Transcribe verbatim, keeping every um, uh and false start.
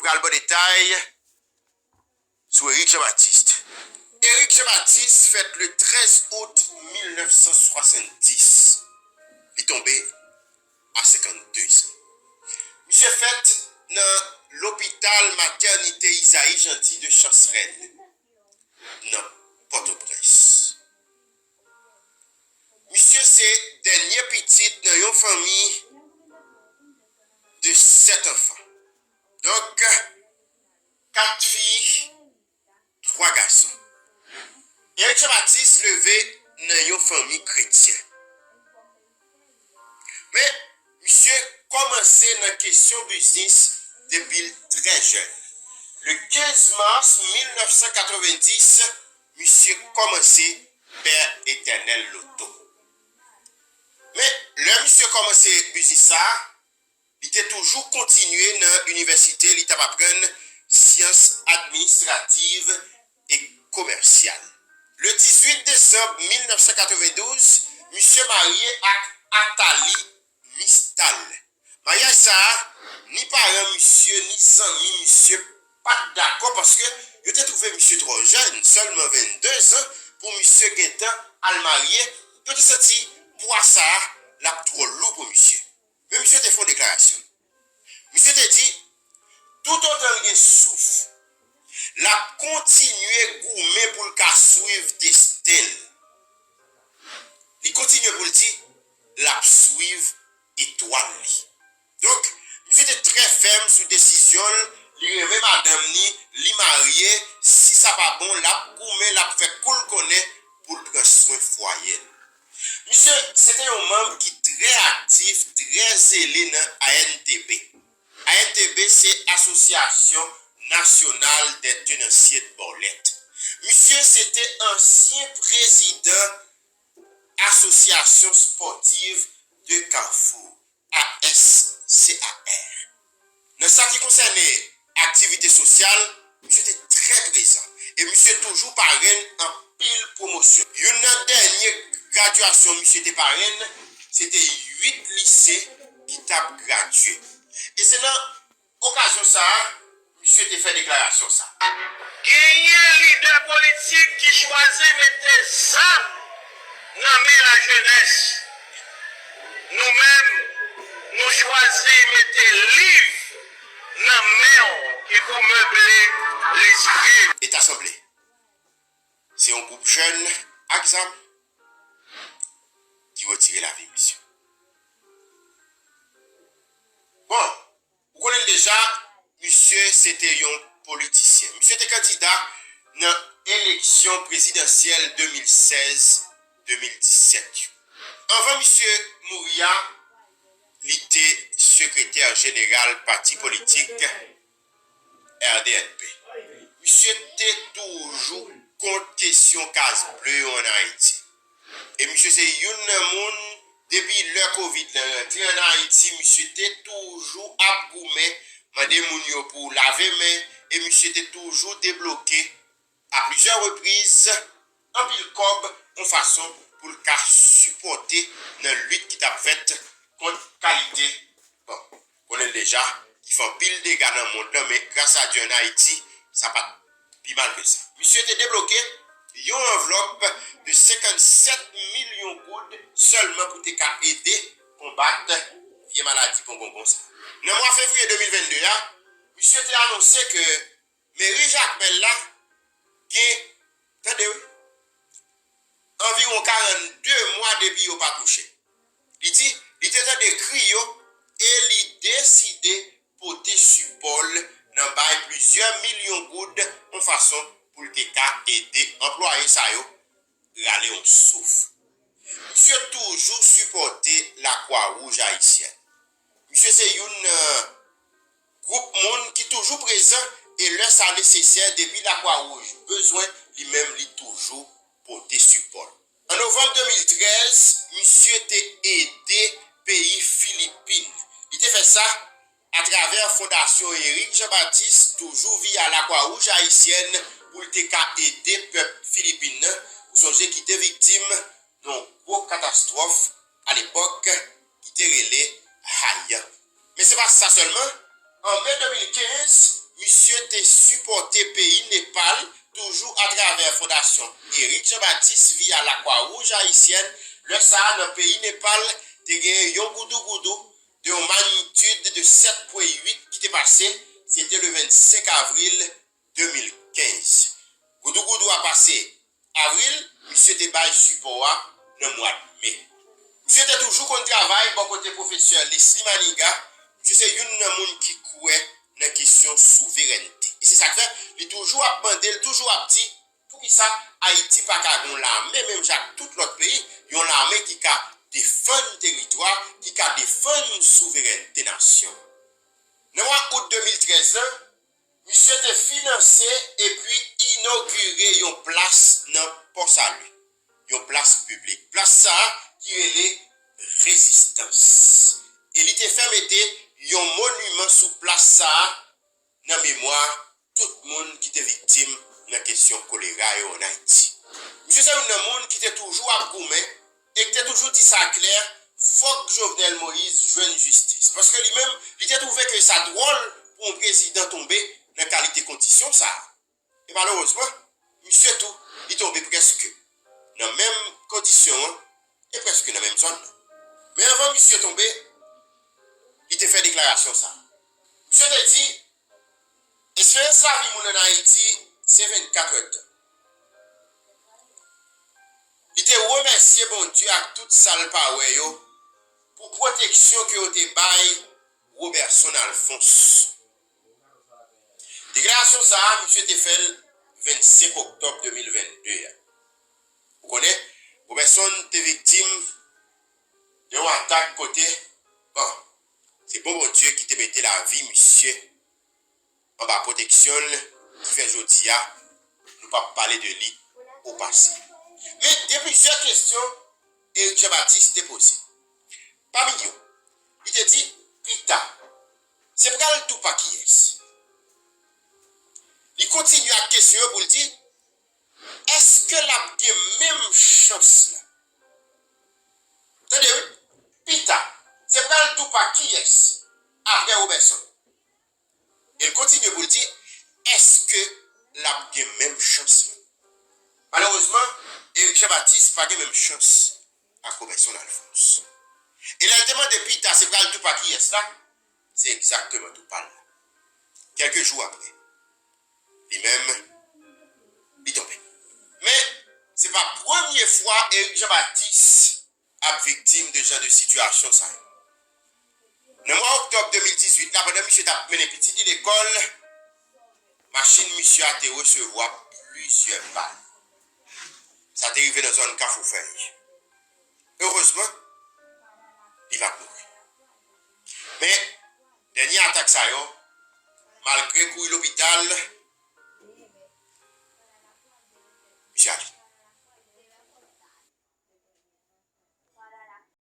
Pral ba w detay sou Éric Jean-Baptiste. Éric Jean-Baptiste fèt le trèz out mil nèf san swasanndis. Li tonbe a senkanndezan. Misye fèt nan lopital matènite Isaïe Jeanty de Chancerelle, nan Pòtoprens. Misye se dènye pitit nan yon fanmi de sèt anfan. Donk, kat fi, twa gason. Éric Jean-Baptiste leve nan yon fanmi kretyen. Men, misye kòmanse nan kesyon biznis depi l trè jèn. Le kenz mas mil nèf san katrevenndis, misye kòmanse pè etènèl loto. Men, lè misye kòmanse biznis sa a, li te toujou kontinye nan inivèsite, li t ap aprann syans administrativ e komèsyal. Le dizuit desanm mil nèf san katrevendouz, misye marye ak Athalie Mistal. Maryaj sa a, ni paran misye, ni zanmi misye pa t dakò paske yo te twouve misye twò jèn, sèlman venndezan, pou misye gentan al marye. Yo te santi pwa sa a, l ap twò lou pou misye. Men misye te fè yon deklarasyon. Misye te di, toutotan l gen souf, l ap kontinye goumen pou l ka swiv desten l. Li kontinye pou l di, l ap swiv etwal li. Donk, misye te trè fèm sou desizyon l, li renmen madanm ni, li marye, si sa pa bon, l ap goumen, l ap fè kou l konnen pou l pran swen fwaye l. Misye se te yon manm ki trè aktif, trè zele nan A N T B. A N T B se Asosyasyon Nasyonal dè Tenansye Bòlèt. Misye se te ansyen prezidan Asosyasyon Spòtiv de Kafou, A S C A R. Nan sa ki konsène aktivite sosyal, misye te trè prezan e misye toujou parenn anpil pwomosyon. Youn nan dènye gradyasyon misye te parenn, se te uit lise ki t ap gradye. E se nan okazyon sa a, misye te fè deklarasyon sa. Genyen lidè politik ki chwazi mete zam nan men lajenès. Nou menm, nou chwazi mete liv nan men w ki pou meble lespri n. E ta sanble se yon gwoup jèn ak zam ki retire lavi misye. Bon, ou konnen l deja, misye se te yon politisyen. Misye te kandida nan eleksyon prezidansyèl de mil sèz, de mil disèt yo. Anvan misye mouri a, li te sekretè jeneral pati politik R D N P. Misye te toujou kont kesyon kaz ble yo ann Ayiti. E misye se youn nan moun, depi lè kovid lan rantre ann Ayiti, misye te toujou ap goumen, mande moun yo pou lave men, e misye te toujou debloke a plizyè repriz anpil kòb yon fason pou l ka sipòte nan lit ki t ap fèt kont kalite, bon, konnen l deja, ki fè anpil dega nan mond lan, men gras a Dye ann Ayiti, sa pa t pi mal ke sa. Misye te debloke yon anvlòp de senkannsèt milyon goud sèlman pou te ka ede konbat vye maladi pongongon sa. Nan mwa fevriye de mil vennde a, misye te anonse ke meri Jakmèl la gen, tande wi, anviwon karannde mwa depi yo pa touche. Li di li te tande kri yo e li deside pote sipò l nan bay plizyè milyon goud yon fason pou l te ka ede anplwaye sa yo rale yon souf. Misye toujou sipòte Lakwa Wouj Ayisyèn. Misye se youn nan gwoup moun ki toujou prezan e lè sa nesesè, depi Lakwa Wouj bezwen, li menm li toujou pote sipò l. An novanm de mil trèz, misye te ede peyi Filipin. Li te fè sa atravè Fondasyon Éric Jean-Baptiste, toujou via Lakwa Wouj Ayisyèn, pou l te ka ede pèp Filipin nan, ou sonje ki te viktim nan yon gwo katastwòf alepòk ki te rele Haiyan. Men se pa sa sèlman, an me de mil kenz, sipòte peyi Nepal, toujou atravè Fondasyon Éric Jean-Baptiste via Lakwawouj Ayisyèn. Lè sa a, nan peyi Nepal, te gen yon goudougoudou de yon magnitid de sèt pwen uit ki te pase. Se te le vennsenk avril de mil kenz. Goudougoudou a pase avril, misye te bay sipò a nan mwa me. Misye te toujou konn travay bò kote pwofesè Leslie Manigat. Misye se youn nan moun ki kwè nan kesyon souverènte. E se sa k fè, li toujou ap mande, li toujou ap di, poukisa Ayiti pa ka gen yon lame, menm jan ak tout lòt peyi, yon lame ki ka defann teritwa, ki ka defann souverènte nasyon. Nan mwa out de mil trèz lan, misye te finanse epi inogire yon plas nan Pò Sali, yon plas piblik. Plas sa a ki rele Rezistans. E li te fè mete yon moniman sou plas sa a nan memwa tout moun ki te viktim nan kesyon kolera yo ann Ayiti. Misye se youn nan moun ki te toujou ap goumen e ki te toujou di sa klè, fòk Jovenel Moïse jwenn jistis. Paske li menm, li te twouve ke sa dwòl pou yon prezidan tonbe nan kalite kondisyon sa a. E malerezman, misye tou, li tonbe prèske nan menm kondisyon an e prèske nan menm zòn nan. Men anvan misye tonbe, li te fè deklarasyon sa a. Misye te di, esperans lavi moun ann Ayiti se vennkat èdtan. Li te remèsye Bondye ak tout sa l pa wè yo pou pwoteksyon ke yo te bay Roberson Alphonse. Deklarasyon sa a, misye te fè l vennsenk oktòb de mil vennde a. Ou konnen, Roberson te viktim de yon atak kote, bon, se bon Bondye ki te mete lavi misye anba pwoteksyon l, ki fè jodi a, nou p ap pale de li o pase. Men, gen plizyè kesyon Éric Jean-Baptiste te poze. Pami yo, li te di, pita, se pral tou pa kiyès? Li kontinye ak kesyon yo pou l di, èske l ap gen menm chans la? Tande wi, pita, se pral tou pa kiyès apre Roberson? E l kontinye pou l di, èske l ap gen menm chans lan? Malerezman, Éric Jean-Baptiste pa gen menm chans ak Roberson Alphonse. E lè l te mande pita se pral tou pa kiyès la, se egzakteman tou pa l la. Kèlke jou apre, li menm, li tonbe. Men, se pa premye fwa Éric Jean-Baptiste ap viktim de jan de sitiyasyon sa yo. Nan mwa oktòb de mil dizuit la, pandan misye t ap mennen pitit li lekòl, machin misye a te resevwa plizyè bal. Sa te rive nan zòn Kafou Fèy. Erezman, li pa t mouri. Men, dènye atak sa yo, malgre kouri lopital, misye ale.